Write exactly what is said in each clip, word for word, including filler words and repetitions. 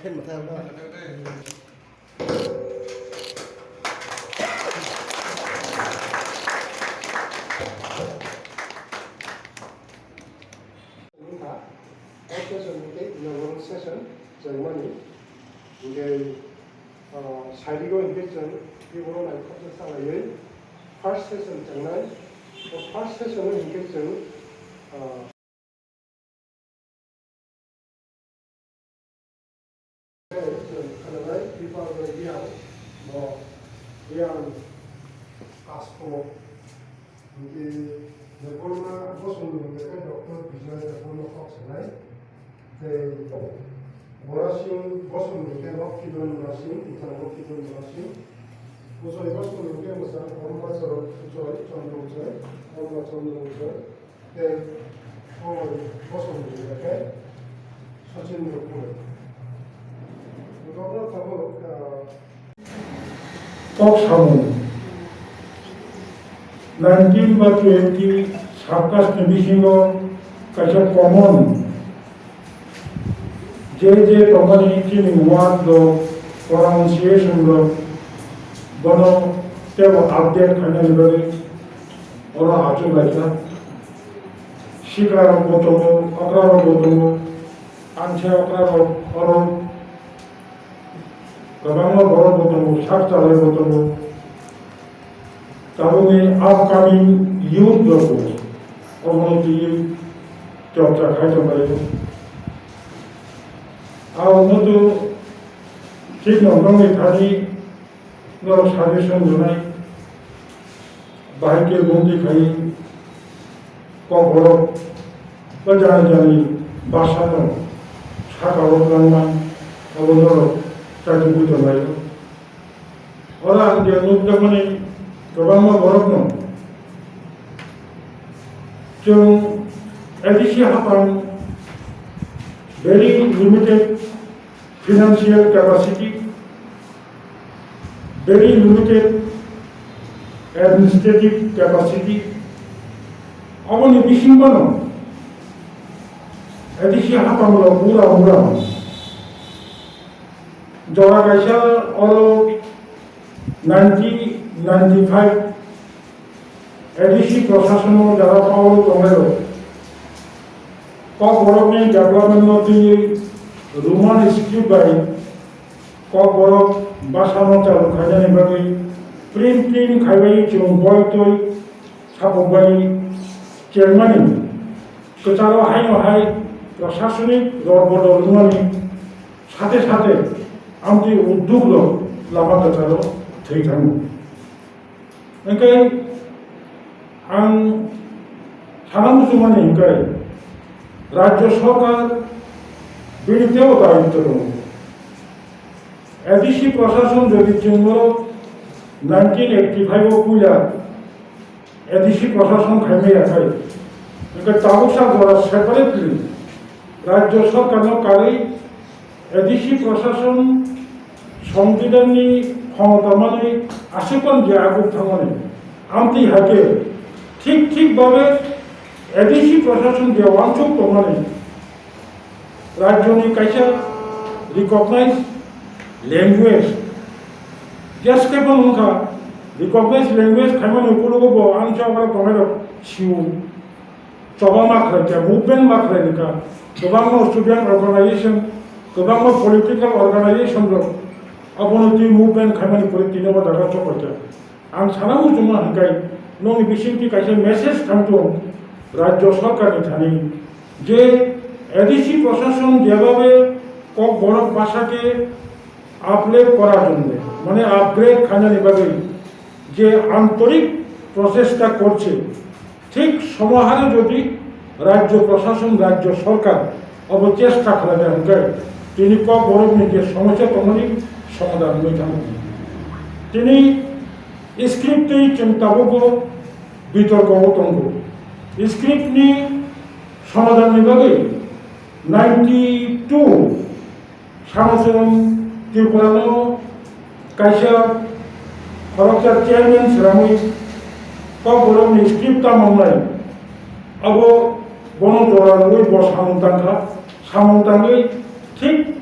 Wngkha, o session hwnkhe inaugural session chengmani. Hwnkhe, ah, side o hwnkhe chwng teibo naithok khe salaiwi first session chengnai. O first session o hwnkhe chwng, ah, Khwnanai Tripal bai Reang bo Reang Kasko hwnkhe Debbarma bosongni hwnkhe Doctor Bijoy Debbarma kok sanai tei Borasing bosongni hwnkhe Lokkhidon Borasing, Ithang Lokkhidon Borasing, Bosoi bosongni hwnkhe mwsa Korma Chorok Uchoi, Chondro Uchoi, Korma Chondro Uchoi, tei o bosong ni hwnkhe Sachin Rukuri. Jotono tabuk, ah, Kok samung. Nineteen ba twenty circus ni bisingo kaisa common je je tongmani chini ward rok, pronunciation rok, bono teibo update khainani bagwi oro achuk laikha. Sikla rok bo tongo, okra rok bo tongo, anse okra rok oro kwbangma borok bo tongo, sak chalai bo tongo. Tabukni upcoming youth rok bo obono twiwi chorcha khai tonglaio. Ang muitu thik noknokni thani norok suggestion rwnai, bahai khe bumtwi khai Kokborok ba jani jani bwsano saka o twlangma abo norok chajagwi tonglaio. Oro ang je nukjakmani kwbangma borokno chwng A D C haphang very limited financial capacity, very limited administrative capacity, aboni bisingo no A D C haphang rok ura ura. Jora kaisa oro nineteen ninety-five A D C prosasono jara power tongnai rok Kokborokni development no twiwi Roman script bai Kokborok bwsano chalu khainani bagwi print print khaibai chwng boi twi sapukbai chengmani kwcharo haino hai prosasonik ror bodol wngmani sate sate amtwi udduk rok lama kwcharo thwi thango. Hingke ang sana muchungmani hingke Rajya Sarkar bini teo daityo tongo. A D C prosason jodi chwng norok nineteen eighty-five o puila A D C prosason khaimaya khai, hingke tabuksa jora separately Rajya Sarkar no karwi A D C prosason Songbidanni khomota manwi aswkon je aguk thangmani. Amtwi hakhe thik thik babe A D C prosason je wansuk tongmani. Rajyoni kaisa recognized language. Jeske bo wngkha recognized language khaimani ukulugo bo ang chobra tongnai rok siu. Choba ma khlai kha, movement ma khlai kha, kwbangma student organization, kwbangma political organization rok abono twi movement khaimani pore tini o jaga chobwi kha. Ang sana muchungma hwnkhe nokni bisingtwi kaisa message thang tongo Rajya Sarkarni thani je A D C prosason jebabe Kokborok bwsake uplift করার জন্য, মানে upgrade khainani bagwi je আন্তরিক প্রচেষ্টা করছে, ঠিক সমহারে যদি রাজ্য প্রশাসন, রাজ্য সরকার অবচেষ্টা খালাইয়া হইলে তিনি ককবরকনি যে সমস্যা তমনি সমাধান হয়ে থাকবে। তিনি স্ক্রিপ্টে চিন্তাবো বিতর্ক তঙ্গ স্ক্রিপ্টনি সমাধাননি বাকি ninety two Samsung Tripura no kaisa khoroksa chairman swnamwi kok borok ni script tamo wngnai. Abo bono jora rwwi bo samung tangkha, samung tangwi thik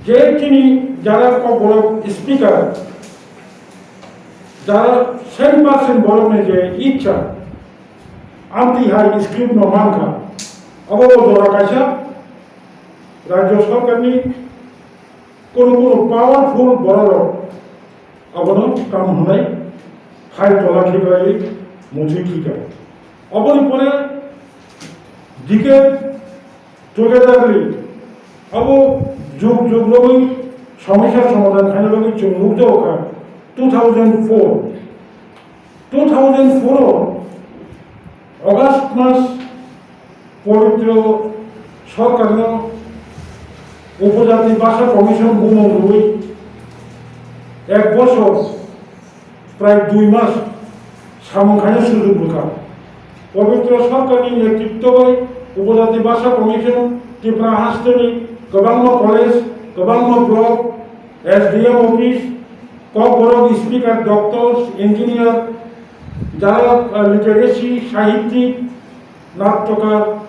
Je chini jara Kokborok speaker, jara cent percent borokni je ichha, amtwi hai script no mankha, abo bo jora kaisa rajya sarkarni kono kono powerful bororok abono kam hwnai hai tola khiklaiwi muchwi khika. Aboni pore dike Togetherly, abo jug jug rogwi somosya somadhan khaina bagwi chwng nukjago kha two thousand four. Two thousand four o August mas Pabitro Sarkarno Upojati Basa Commission bumung rwwi ek bosor prai dui mas samung khaina sujug rwkha. Pabitro Sarkarni netritwbai Upojati Basa Commission, Tripura hasteni kwbangma college, kwbangma block, S D M office, Kokborok speaker, doctors, engineer, jara, uh, literacy, sahittik, nattokar,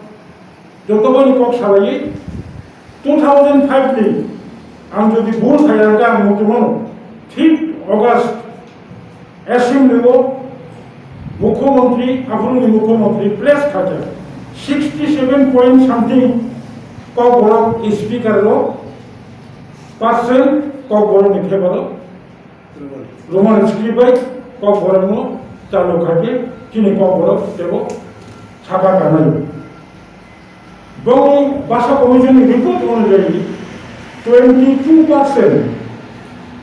joto boni kok salaiwi two thousand five ni ang jodi bul khai ang khe ang muchumano fifth August assembly o Mukhyamantri, aphuruni Mukhyamantri place khaikha sixty seven point something Kokborok speaker rok percent Kokborok ni favor o Roman script bai Kokborok no chalu khaikhe chini Kokborok tebo saka kanai. Boni Basa Commission ni report onujayi twenty two percent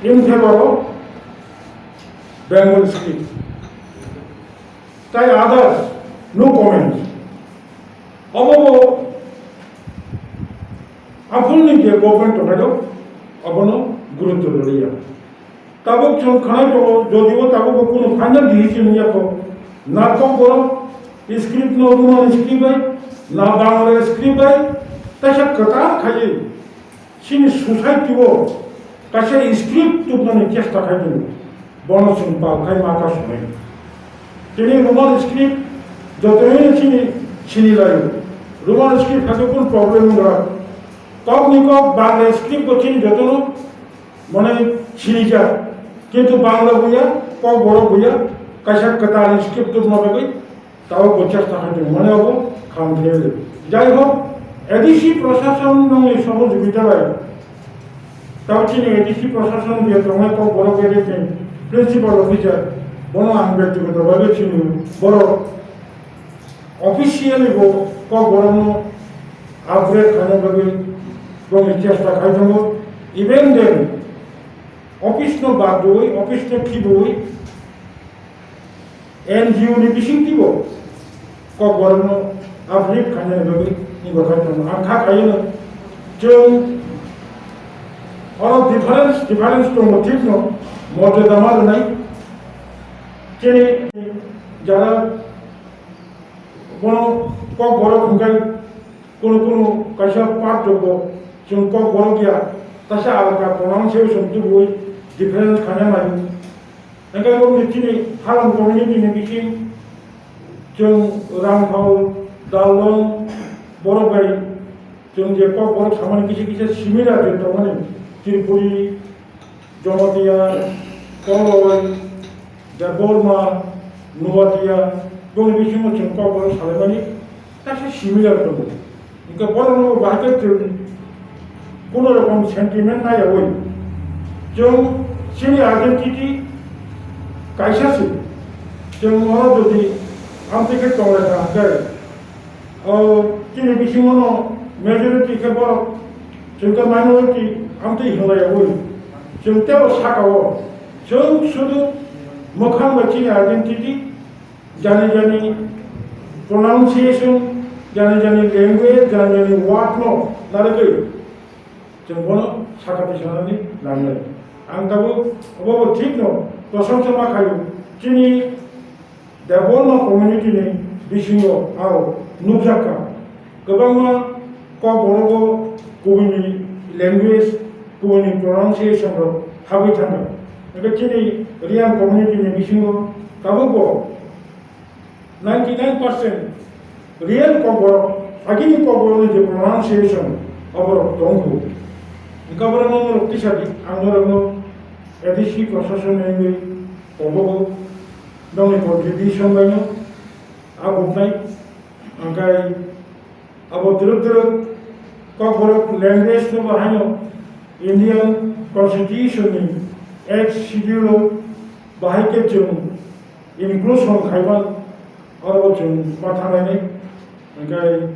in favor of Bengal script. Tai others, no comments. Obo bo aphuruni je government tongnairok abono gurutto rwliya. Tabuk chwng khanai tongo, jodio tabuk bo kunu final decision wngya kho. Na Kokborok script no Roman script bai, na Bangla script bai, kaisa kwtal khaiwi chini society o kaisa script tubnani chesta khai tongo. Bono chwng pal khai ma ka sonai. Tini Roman script jotoino chini sini laio. Roman script hakhe kun problem wngya. Kokni kok Bangla script bo chini jotono mane sinijak, kintu Bangla buya, Kokborok buya, kaisa kwtal script tubna bagwi tao bo chesta khai tongo, mane abo kham khe. Jai hok, A D C prashason nongni sohojogita bai tao chini A D C prashason je tongnai Kokborok A D C principal officer, bono ang bektigoto bhabe chini borok officially bo Kokborokno upgrade khaina bagwi bongni chesta khai tongo. Even then, office no badrwi, office no khibwi, N G O ni bisingtwibo Kokborokno uplift khaina bagwi nini bo khai tongo. Ang kha khaiyano chwng oro difference, difference tongo thikno, morjada ma rwnai. Chini jara Bono Kokborok hwnkhe kunu kunu kaisa part rokbo chwng Kokborok ya, kaisa alka pronunciation tubui difference khaina nai. Hwnkhe boni chini Halong community ni bising chwng Rangphal, Darlong borok bai chwng je Kokborok samani kisa kisa similar je tongmani Tripuri, Jamatia, Koloi, Debbarma, Nuatia, boni bisingo chwng Kokborok salaimani kaisa similar tongo. Hwnkhe borokno bo bahai khe chwng kono rokom sentiment naiyawi chwng chini identity kaisa se. Chwng oro jodi amtwi khe tonglaikha hwnkhe O chini bisingono majority khe borok, chwng khe minority amtwi hinlaiyaui. Chwng teibo sakao, chwng sudu mwkhang bai chini identity, jani jani pronunciation, jani jani language, jani jani word no narwgwi chwng bono saka tisanani nangnai. Ang tabuk obo bo thik no, prosongsa ma khaio. Chini Debbarma community ni bisingo aro nukjakha, kwbangma Kokborogo kubuni language, kubuni pronunciation rok habwi thangkha. Hwnkhe chini Reang community ni bisingo tabukbo ninety nine percent real Kokborok, agini Kokborokni je pronunciation, aborok tongkhu. Hwnkhe borokno norok tisadi, ang norokno A D C proshasonni wngwi kobogo, nokni contribution baino a buknai. Hwnkhe abo twrwk twrwk Kokborok language no bo haino Indian Constitution ni eighth schedule o bahai khe chwng inclusion khaiman, oro bo chwng ma thanglainai. Hwnkhe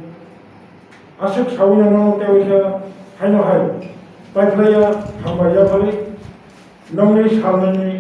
aswk sawi nono tei waisa haino hai paiphlaiya, hambai yaphari. Nokni salnwini